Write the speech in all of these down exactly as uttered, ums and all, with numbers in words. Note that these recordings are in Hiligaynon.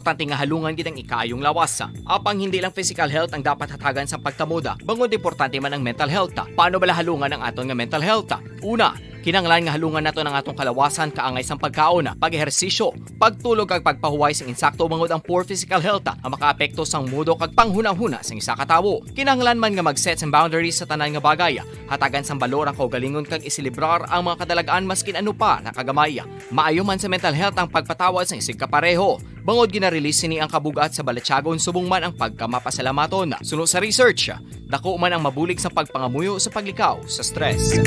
importante nga halungan gid ang ikaayong lawas. Apang hindi lang physical health ang dapat hatagan sang pagtamuda, bangod importante man ang mental health. Paano bala halungan ang aton nga mental health? Una, kinahanglan nga halungan naton ang atong kalawasan kaangay sang pagkaon, pag-ehersisyo, pagtulog kag pagpahuway sing insakto, bangod ang poor physical health ang makaapekto sang mudo kag panghunahuna sang isa ka tawo. Kinahanglan man nga mag-set sang boundaries sa tanan nga bagay, hatagan sang balor ang kaugalingon kag iselebrar ang mga kadalag-an maskin ano pa na kagamay. Maayo man sa mental health ang pagpatawad sang isigkapareho, bangod gina-release sini ang kabug-at sa balatyagon subong man ang pagkamapasalamaton. Suno sa research, dako man ang mabulig sa pagpangamuyo sa paglikaw sa stress.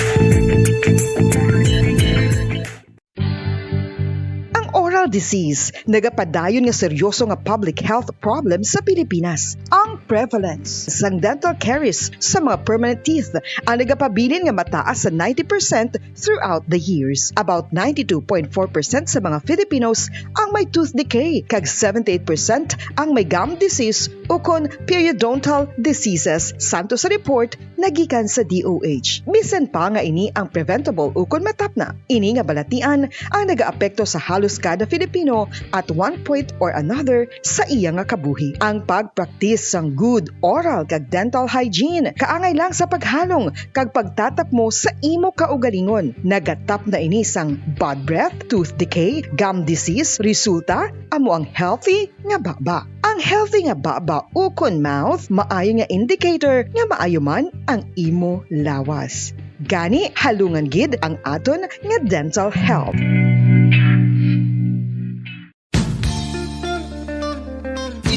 Ang oral disease nagapadayon nga seryoso nga public health problem sa Pilipinas. Ang prevalence sang dental caries sa mga permanent teeth ang nagapabilin nga mataas sa ninety percent throughout the years. About ninety-two point four percent sa mga Filipinos ang may tooth decay, kag seventy-eight percent ang may gum disease ukon periodontal diseases, santo sa report nagikan sa D O H. Bisan pa nga ini ang preventable ukon matapna, ini nga balatian ang nagaapekto sa halos kada Filipino at one point or another sa iya nga kabuhi. Ang pagpraktis sang good oral kag dental hygiene kaangay lang sa paghalong kag pagtatapmo sa imo kaugalingon. Nagatapna ini sang bad breath, tooth decay, gum disease. Resulta, amo ang healthy nga baba. Ang healthy nga baba ukon mouth maayo nga indicator nga maayo man ang imo lawas. Gani, halungan gid ang aton nga dental health.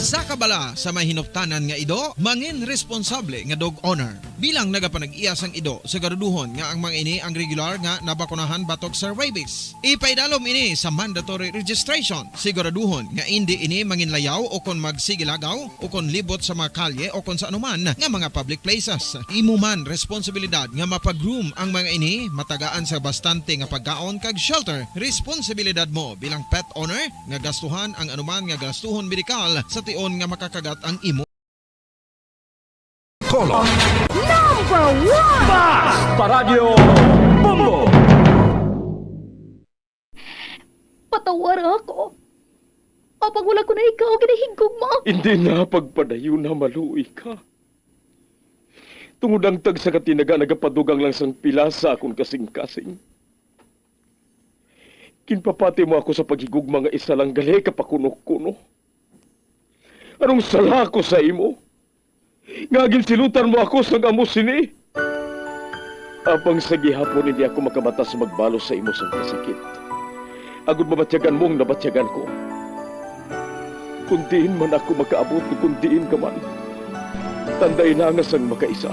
Isa ka bala sa may hinuptanan nga ido, mangin responsable nga dog owner. Bilang nagapanag-iya sang ido, siguraduhon nga ang mga ini ang regular nga nabakunahan batok sa rabies. Ipaidalom ini sa mandatory registration. Siguraduhon nga indi ini manginlayaw o kon magsigilagaw o kon libot sa mga kalye o kon sa anuman nga mga public places. Imo man responsibilidad nga mapag-groom ang mga ini, matagaan sa bastante nga pagkaon kag shelter. Responsibilidad mo bilang pet owner nga gastuhan ang anuman nga gastuhon medikal sa tion nga makakagat ang imo Color. Number one! Basta Radyo Bombo! Patawara ako. Apang wala ko na ikaw ginahigugma. Hindi na pagpadayon na maluoy ka. Tungod ang tagsa ka tinaga nagapadugang lang sang pila sa akon kasing-kasing. Ginpapati mo ako sa paghigugma nga isa lang gali ka pakuno-kuno. Anong sala ako sa imo? Nga ginsilutan mo ako sang amo sini? Apang sa gihapon hindi ako makabatas magbalos sa imo sang kasakit, agod mabatyagan mo ang nabatyagan ko. Kung diin man ako makaabot, kung diin ka man, tandai na nga sang makaisa,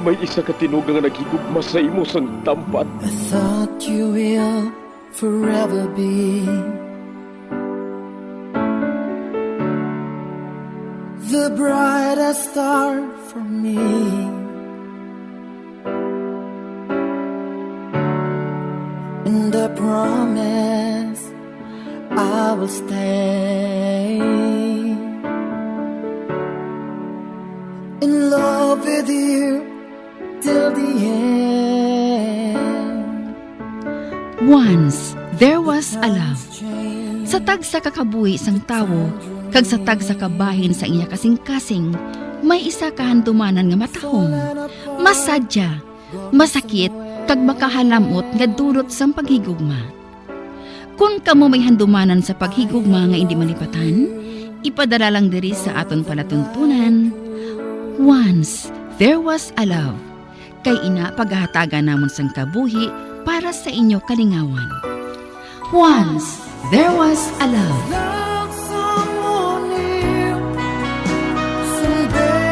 may isa ka tinuga nga naghigugma sa imo sang tampad. I thought you will forever be the brightest star for me. And I promise I will stay in love with you till the end. Once, there was a love. Sa tagsa ka kabuhi sang tawo, kag sa tagsa ka bahin sang iya kasing-kasing, may isa ka handumanan nga matahom, masadya, masakit, kag makahalam-ot nga dulot sang paghigugma. Kon kamo may handumanan sa paghigugma nga indi malipatan, ipadala lang diri sa aton palatuntunan, Once There Was a Love. Kay ina pagahatagan namon sang kabuhi para sa inyo kalingawan. Once There Was a Love. Love someone new someday.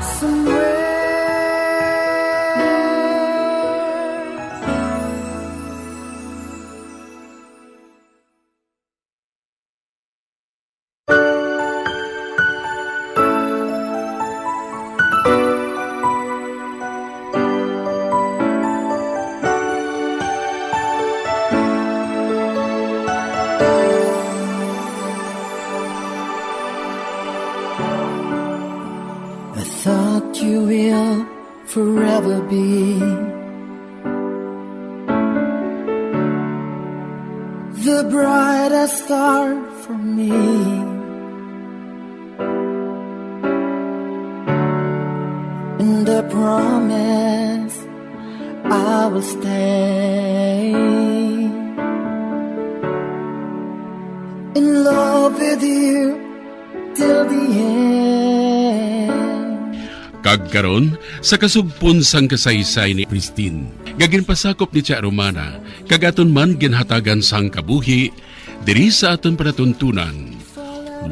Somewhere. I thought you will forever be The brightest star for me, and the promise I will stay in love with you till the end. Kag karon, sa kasugpon sang kasaysay ni Christine, nga ginpasakop ni Tia Romana, kag aton man ginhatagan sang kabuhi, diri sa aton palatuntunan,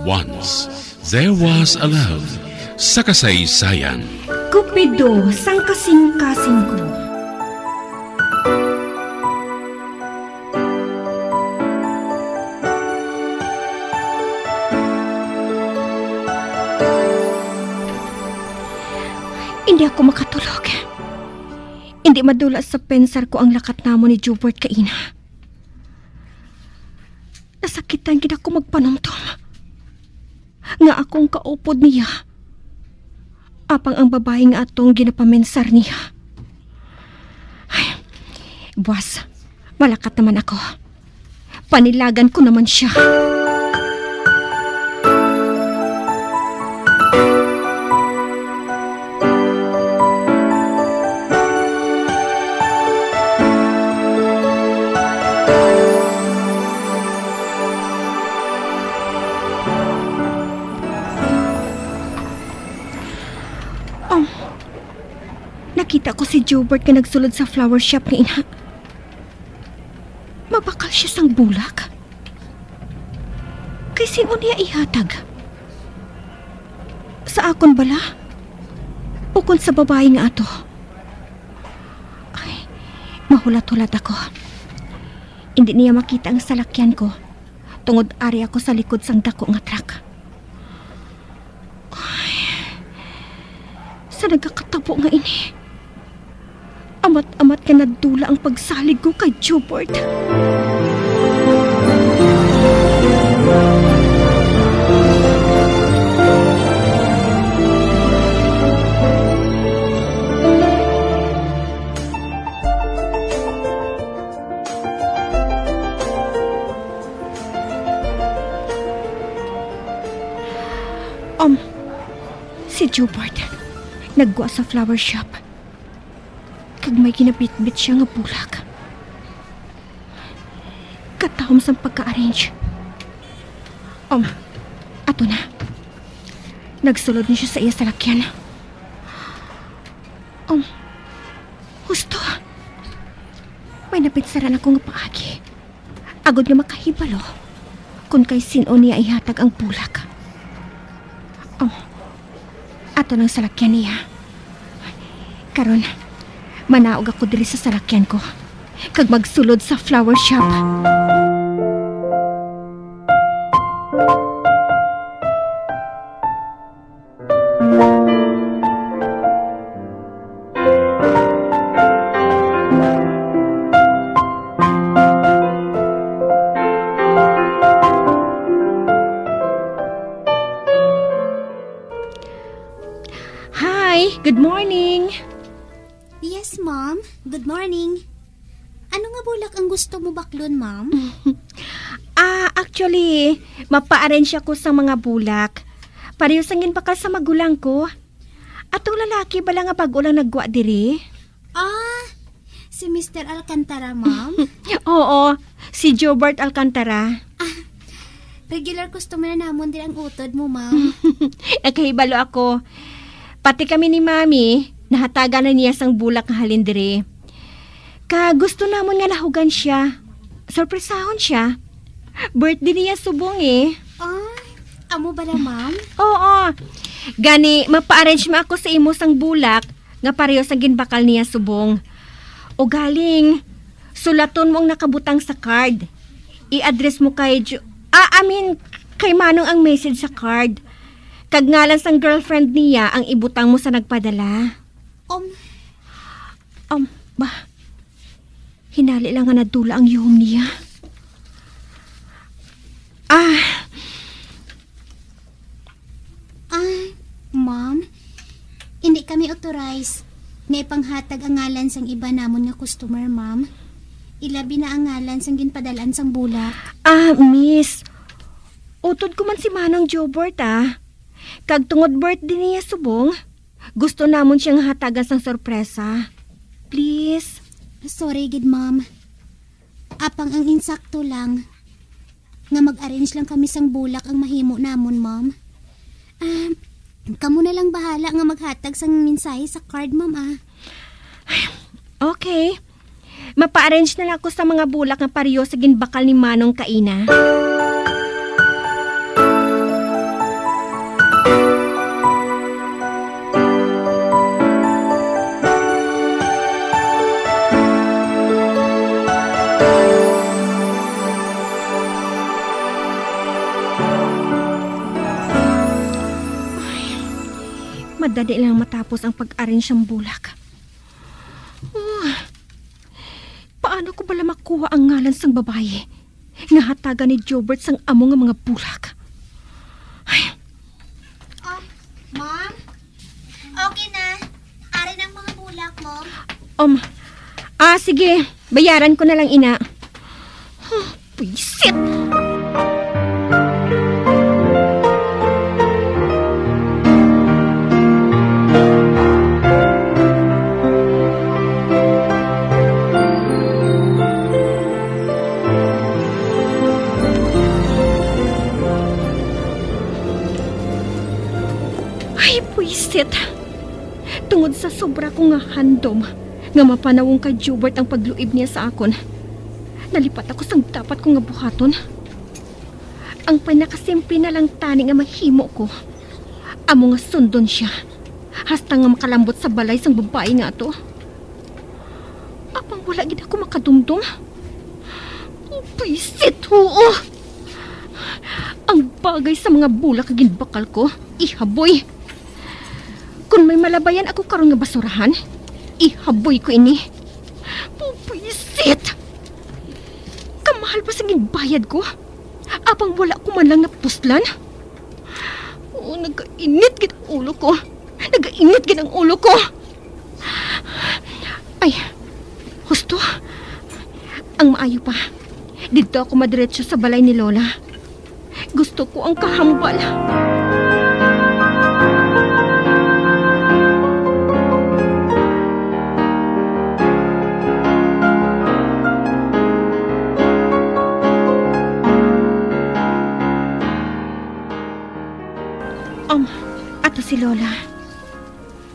Once There Was a Love, sa kasaysayan. Cupido sang kasingkasing ko. Hindi ako makatulog. Hindi madula sa pensar ko ang lakat namon ni Jubert kaina. Nasakitan gid ako magpanumdom nga ako ang kaupod niya, apang ang babayi nga atong ginapamensar niya. Ay, buwas, malakat naman ako. Panilagan ko naman siya. Um, nakita ko si Jubert nga nagsulod sa flower shop nga ina. Mabakal siya sang bulak? Kay sin-o niya ihatag? Sa akon bala? Ukon sa babayi nga ato? Ay, mahulat-hulat ako. Hindi niya makita ang salakyan ko, tungod ari ako sa likod sang dako nga truck. Ay, sa nagakatabo nga ini, amat-amat nga nadula ang pagsalig ko kay Jubert. Um, si Jubert naggwa sa flower shop, kag may ginabitbit siya nga bulak. Katahom sang pagka-arrange. Um, ato na. Nagsulod na siya sa iya salakyan. Um, husto. May napinsaran ako nga paagi, agod nga makahibalo kon kay sin-o niya ihatag ang bulak. Oh, ato nang salakyan niya. Karon, manaog ako diri sa salakyan ko kag magsulod sa flower shop. Hi, good morning. Yes, ma'am. Good morning. Ano nga bulak ang gusto mo baklon, ma'am? Ah, actually, mapa-arrange ako sa mga bulak. Pareho sang ginbakal sa magulang ko. Atong lalaki bala nga bag-o lang naggwa diri? Ah, si Mister Alcantara, ma'am? Oo, si Jobert Alcantara. Ah, regular customer namon diri ang utod mo, ma'am. Nakahibalo ako. Pati kami ni Mami, nahatagan na niya sang bulak nga halin diri. Kag gusto namon nga lahugan sia. Sorpresahon sia. Birthday niya subong eh. Ah, amo bala, ma'am? Oo. Gani, mapa-arrange man ako sa imo sang bulak nga pareho sang ginbakal niya subong. Ugaling, sulaton mo ang nakabutang sa card. I-address mo kay Ju-, ah, I mean, kay Manong ang message sa card. Kag ngalan sang girlfriend niya ang ibutang mo sa nagpadala. Um, Um, ba? Hinali lang nga nadula ang yuhom niya. Ah, Ah, ma'am, hindi kami authorized nga ipanghatag ang ngalan sang iba namon nga customer, ma'am. Ilabi na ang ngalan sang ginpadal-an sang bulak. Ah, miss. Utod ko man si Manong Jobert, ah. Kag tungod birthday niya subong, gusto namon siya nga hatagan sang sorpresa. Please. Sorry gid, ma'am. Apang ang insakto lang nga mag-arrange lang kami sang bulak ang mahimo namon, ma'am. Ah, kamo na lang bahala nga maghatag sang mensahe sa card, ma'am, ah. Okay. Mapa-arrange na lang ako sa mga bulak nga pareho sa ginbakal ni Manong kaina. Ay, madali lang matapos ang pag-arrange sang bulak. Oh, paano ko bala makuha ang ngalan sang babayi nga hatagan ni Jobert sang amo nga mga bulak? Ay. Oh, ma'am? Okay na. Ari na ang mga bulak mo. Um, ah, sige. Bayaran ko na lang, ina. Huh, pwisit! Ay, pwisit! Tungod sa sobra ko nga handom nga mapanawong kay Jubert ang pagluib niya sa akon, nalipat ako sang dapat ko nga buhaton. Ang pinakasimple na lang tani nga mahimo ko, amo nga sundon sia hasta nga makalambot sa balay sang babayi nga ato. Apang wala gid ako makadumdom. Bisit, oo. Ang bagay sa mga bulak nga ginbakal ko, ihaboy. Kung may malabayan ako karon nga basurahan, ihaboy ko ini. Bisit! Kamahal pa sa ginbayad ko. Apang wala ko man lang napuslan. Oo, nagainit gid ang ulo ko. Nagainit gid ang ulo ko. Ay, husto. Ang maayo pa, didto ako madiretso sa balay ni Lola. Gusto ko ang kahambal. Um, ato si Lola.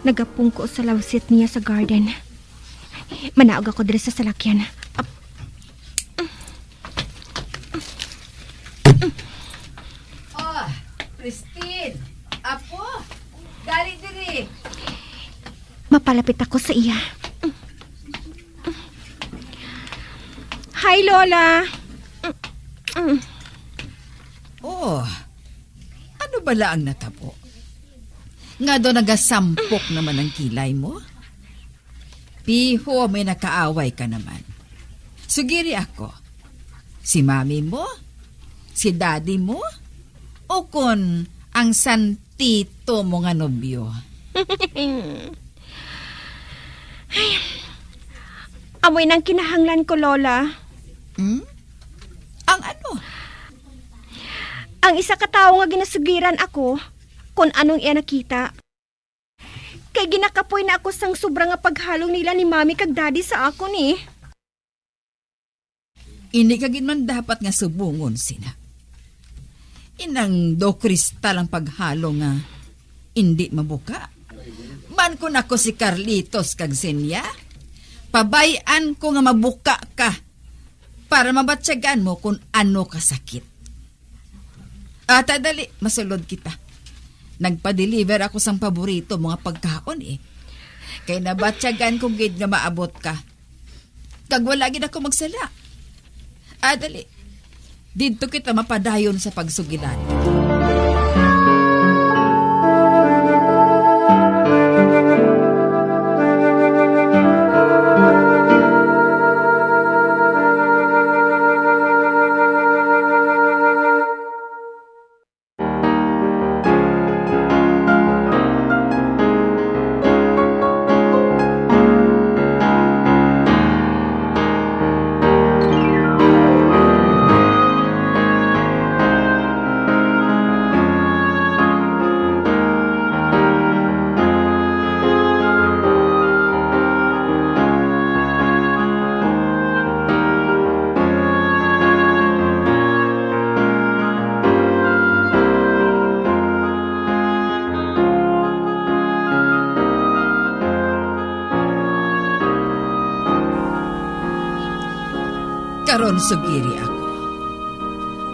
Nagapungko sa lawsit niya sa garden. Manaog ako diri sa salakyan. Ap- Oh, Christine! Apo! Dali diri! Mapalapit ako sa iya. Hi, Lola. Oh, ano bala ang natabo? Nga daw nagasampok naman ang kilay mo? Piho, may nakaaway ka naman. Sugiri ako, si mami mo? Si daddy mo? O kon ang santito mo nga nobyo? Ay, amoy nang kinahanglan ko, Lola. Hmm? Ang ano? Ang isa ka tawo nga ginasugiran ako kung anong iya nakita. Kay ginakapoy na ako sang sobra nga paghalong nila ni Mami kag Daddy sa akon, eh. Ini ka gid man dapat nga subongon sina. Inang do kristal ang paghalong nga indi mabuka. Man kun ako si Carlitos kag Senya, pabay-an ko nga mabuka ka para mabatyagan mo kung ano ka sakit. Ata dali, masulod kita. Nagpa-deliver ako sang paborito mo nga pagkaon, eh. Kay nabatyagan ko gid nga maabot ka. Kag wala gid ako magsala. Ah, dali. Didto kita mapadayon sa pagsugilanon. Karon sugiri ako.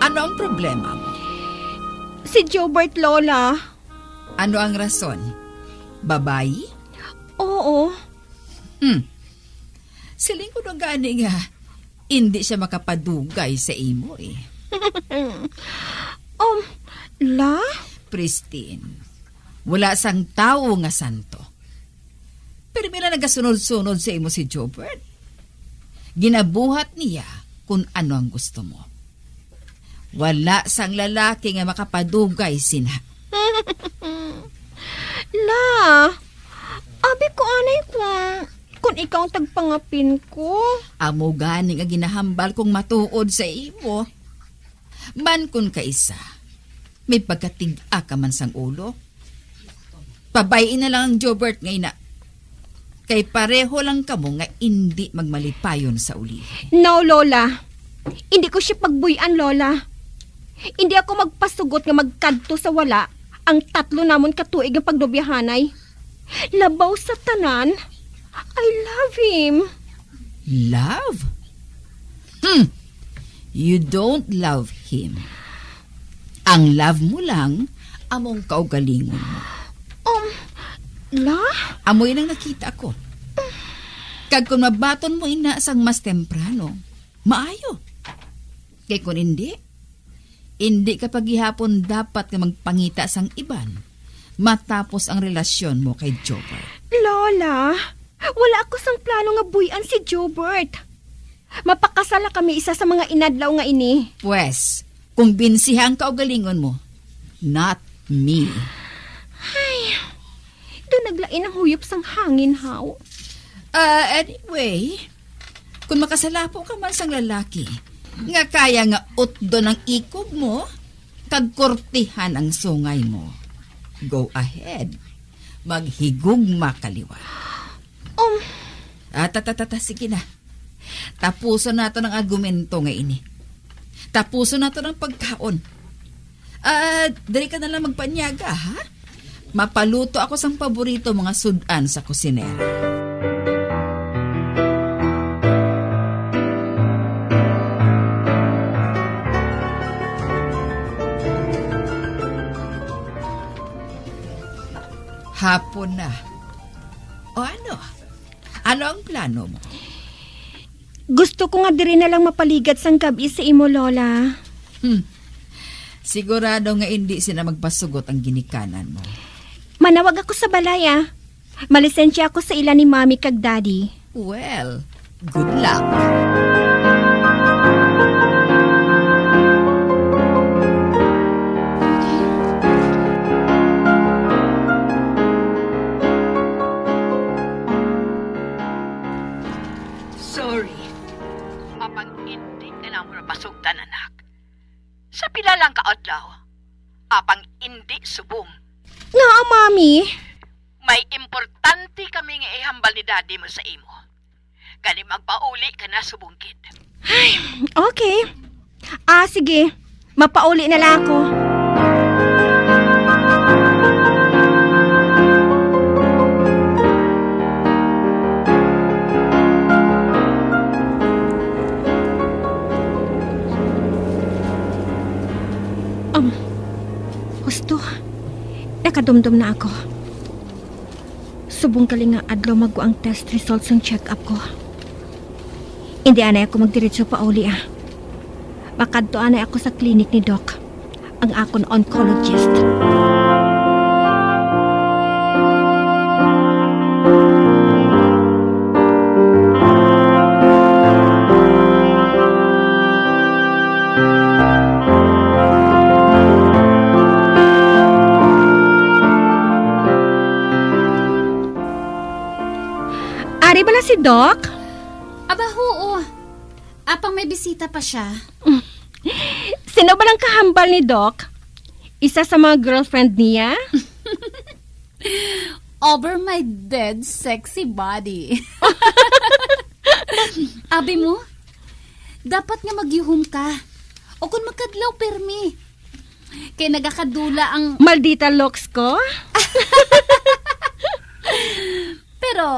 Ano ang problema mo? Si Jobert, Lola. Ano ang rason? Babayi? Oo. Hmm. Siling ko na gani nga hindi siya makapadugay sa imo, eh. Um, La? Pristine, wala sang tawo nga santo. Pero mira nagasunod-sunod sa imo si Jobert. Ginabuhat niya kung ano ang gusto mo. Wala sang lalaki nga makapadugay sina. La, abi ko anay kung, kung ikaw ang tagpangapin ko. Amo gani nga ginahambal kong matuod sa imo. Man kun kaisa, may pagkatig-a ka man sang ulo. Pabay-i na lang ang Jobert nga ina. Kay pareho lang kamo nga indi magmalipayon sa ulihi. No, Lola. Indi ko siya pagbuy-an, Lola. Indi ako magpasugot nga magkadto sa wala ang tatlo namon ka tuig nga pagnobyahanay. Labaw sa tanan, I love him. Love? Hmm. You don't love him. Ang love mo lang among kaugalingon mo. Um, La? Amo yun ang nakita ko. Kag kung mabaton mo ina sang mas temprano, maayo. Kay kung hindi, hindi ka pa gihapon dapat nga magpangita sang iban matapos ang relasyon mo kay Jobert. Lola, wala ako sang plano nga buy-an si Jobert. Mapakasala kami isa sa mga inadlaw nga ini. Pwes, kumbinsiha ang kaugalingon mo, not me. Ay, do naglain ang huyop sang hangin, haw. Ah, anyway, kung makasalapo ka man sang lalaki nga kaya nga utdon ang ikog mo kag kortihan ang sungay mo, go ahead. Maghigugma ka liwat. Um. Ah, ta, ta, ta, ta, sige na. Tapuson nato ang argumento nga ini. Tapuson nato ang pagkaon. Ah, diri ka na lang magpanyaga, ha? Mapaluto ako sang paborito mga sud-an sa kusinera. Hapon na. O ano? Ano ang plano mo? Gusto ko nga diri na lang mapaligad sang gab-i sa imo, Lola. Hmm. Sigurado nga indi sila magpasugot ang ginikanan mo. Manawag ako sa balay, ah. Malisensya ako sa ila ni Mami kag Daddy. Well, good luck. Sorry. Apang indi ka namo napasugtan, anak. Sa pila lang ka adlaw, apang indi subong. Ngaa, Mami? May importante kami nga ihambal ni Daddy mo sa imo. Gani magpauli ka na subong gid. Ay, okay. Ah, sige. Mapauli na lang ako. Um, husto. Nakadumdom na ako. Subong gali nga adlaw magwa ang test results sang check-up ko. Indi anay ako magdiretso pauli, ah. Makadto anay ako sa clinic ni Doc, ang akon oncologist. Ari bala si Doc? Aba, huo. Apang may bisita pa siya. Sino bala ang kahambal ni Doc? Isa sa mga girlfriend niya? Over my dead sexy body. Abi mo, dapat nga magyuhom ka. O kung makadlaw, permi. Kay nagakadula ang maldita looks ko? Pero,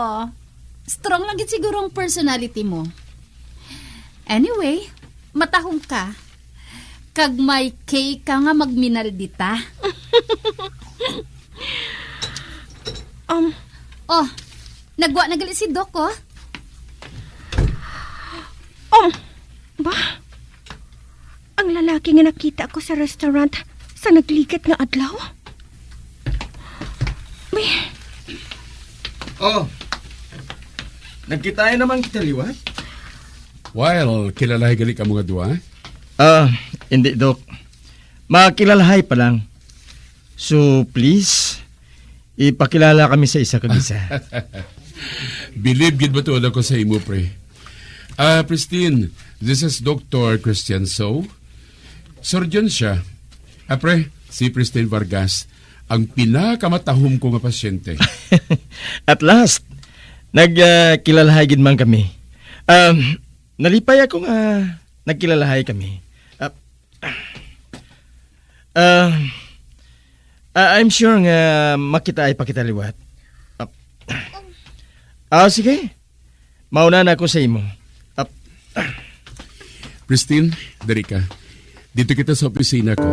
strong lang gid siguro ang personality mo. Anyway, matahom ka. Kag may cake ka nga magminaldita. Um. Oh, nagwa na gali si Doc, oh. Um, ba? Ang lalaki nga nakita ko sa restaurant sa nagligat nga adlaw? May Oh, nagkitayan naman kita liwat? Well, kilalahay gali ka mga duwa? Ah, hindi, Doc. Makilalahay pa lang. So, please, ipakilala kami sa isa kag isa. Bilib gid ba tuod ako sa imo, pre? Ah, Pristine, this is Doctor Christian So. Surgeon siya. Ah, pre, si Pristine Vargas, ang pinakamatahom ko nga pasyente. At last, nag, ah, kilalahay gid man kami. Um, nalipay ako nga nagkilalahay kami. Ah, ah, ah, I'm sure nga makita ay pakita liwat. Ah, ah, sige. Mauna na ako sa imo. Ap- Pristine, diri ka. Dito kita sa opisina ko.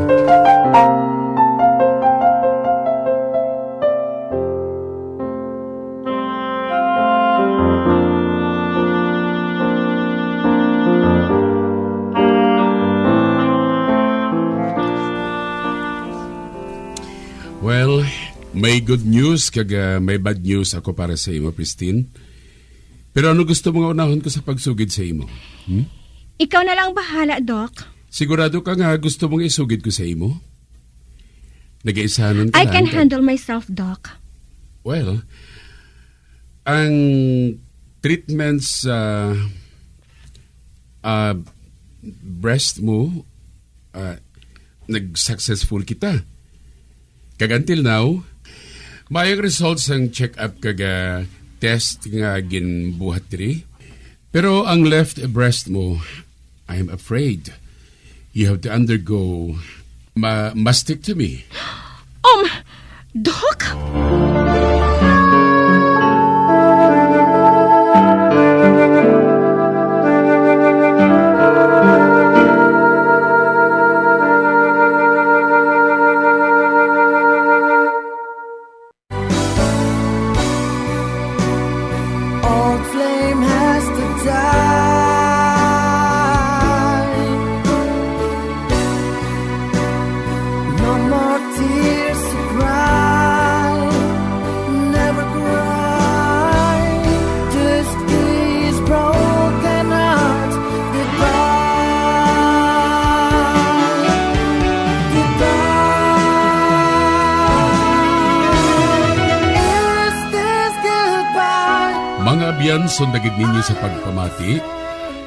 Well, may good news kag, ah, may bad news ako para sa imo, Pristine. Pero ano gusto mo nga unahon ko sa pagsugid sa imo? Hmm? Ikaw na lang bahala, Doc. Sigurado ka nga gusto mo nga isugid ko sa imo? Nagaisanon ka I lang, can ka- handle myself, Doc. Well, ang treatment sa, ah, breast mo, ah, nag-successful kita. Kag until now, maayong results ang check-up kag, ah, test nga ginbuhat diri. Pero ang left breast mo, I'm afraid you have to undergo ma-, mastectomy. Um, Doc? Old flame has to die. No more tears to cry. Never cry. This is broken heart. Goodbye. Goodbye. Is this goodbye? Mga abyan, sundagid ninyo sa pagpamati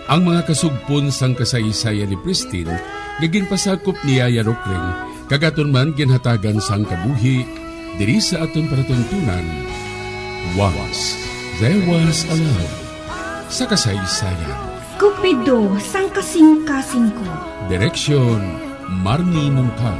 ang mga kasugpon sang kasaysayan ni Pristine nga ginpasakop ni Yaya Rokring, kag aton man ginhatagan sang kabuhi diri sa aton palatuntunan. Once there was a love sa kasaysayan. Cupido sang kasingkasing ko. Direksyon, Marnie Mungkal.